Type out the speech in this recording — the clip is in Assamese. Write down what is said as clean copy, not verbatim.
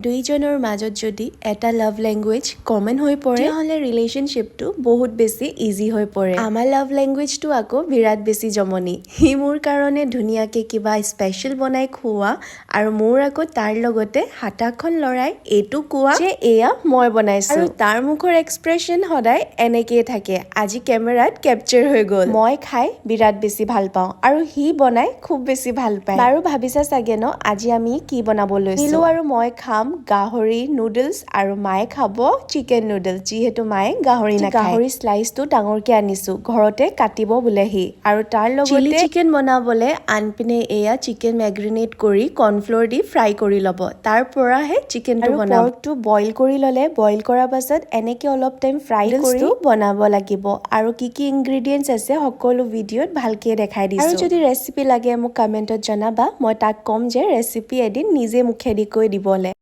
দুইজনৰ মাজত যদি এটা লাভ লেংগুৱেজ কমন হৈ পৰে, তেতিয়াহ'লে ৰিলেশ্যনশ্বিপটো বহুত বেছি ইজি হৈ পৰে। আমাৰ লাভ লেংগুৱেজটো আকৌ বিৰাট বেছি জমনি। সি মোৰ কাৰণে ধুনীয়াকৈ কিবা স্পেচিয়েল বনাই খুওৱা আৰু মোৰ আকৌ তাৰ লগতে হাতাখন লৰাই এইটো কোৱা যে এয়া মই বনাইছো। আৰু তাৰ মুখৰ এক্সপ্ৰেছন সদায় এনেকেই থাকে, আজি কেমেৰাত কেপচাৰ হৈ গ'ল। মই খাই বিৰাট বেছি ভাল পাওঁ আৰু সি বনাই খুব বেছি ভাল পায়। বাৰু, ভাবিছা চাগে ন আজি আমি কি বনাব লৈছো? নীলু আৰু মই খাম গাহৰি নুডলছ আৰু মায়ে খাব চিকেন নুডলছ, যিহেতু মায়ে গাহৰি নাখায়। গাহৰি শ্লাইচটো ডাঙৰকে আনিছো, ঘৰতে কাটিব বোলে সি। আৰু তাৰ লগতে চিলি চিকেন বনাবলে আনপিনে এয়া চিকেন মেৰিনেট কৰি কৰ্ণফ্ল'ৰ দি ফ্ৰাই কৰি ল'ব, তাৰ পৰাহে চিকেনটো বনাব। পৰ্কটো বইল কৰি ল'লে, বইল কৰাৰ পাছত এনেকে অলপ টাইম ফ্ৰাই কৰি বনাব লাগিব। আৰু কি কি ইনগ্ৰিডিয়েণ্টছ আছে, সকলো ভিডিঅ'ত ভালকে দেখাই দিছো। আৰু যদি ৰেচিপি লাগে, মোক কমেণ্টত জনাবা। মই তাক ক'ম যে ৰেচিপি এদিন নিজে মুখেদি কৈ দিবলে।